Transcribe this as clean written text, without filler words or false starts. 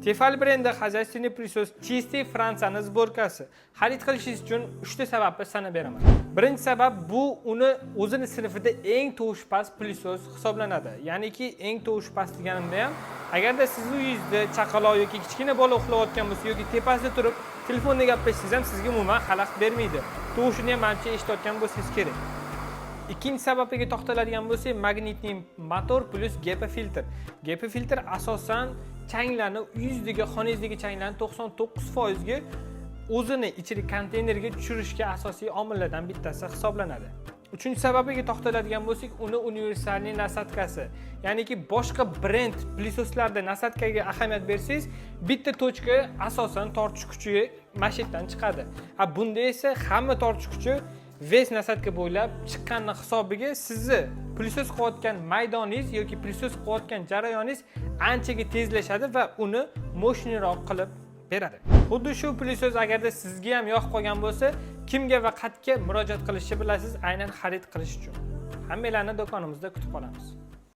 Tefal brendi хозяйственный пылесос, чистый Fransiyani сборка si. Xarid qilishingiz uchun uchta sababni sanab beraman. Birinchi sabab, bu uni o'zini sinfida eng tovush past пылесос hisoblanadi. Ya'niki eng tovush past deganimda ham, agarda sizni uyingizda chaqaloq yoki kichkina bola uxlayotgan bo'lsa yoki tepasida turib telefonda gaplashsangiz ham, sizga umuman xalaqit bermaydi. Tovushini ham manimcha eshitayotgan bo'lsangiz kerak. Ikkinchi sababiga to'xtaladigan bo'lsak, магнитный motor плюс HEPA filtr. HEPA filtr asosan changlarni, uyingizdagi, xonangizdagi changlarni 99% ga o'zini ichida konteynerga tushirishga asosiy omillardan bittasi hisoblanadi. Uchinchi sababiga to'xtaladigan bo'lsak, uni универсальный насадка si. Ya'niki boshqa brend пылесос larda насадка ga ahamiyat bersangiz, bitta точка asosan tortish kuchi mana shu yerdan chiqadi. A bunda esa hamma tortish kuchi весь насадка bo'ylab chiqqanni hisobiga sizni пылесос qilayotgan maydoningiz yoki пылесос qilayotgan jarayoningiz anchaga tezlashadi va uni мощный roq qilib beradi. Xuddi shu пылесос agarda sizga ham yoqib qolgan bo'lsa, kimga va qayerga murojaat qilishni bilasiz aynan xarid qilish uchun. Hammanglarni do'konimizda kutib qolamiz.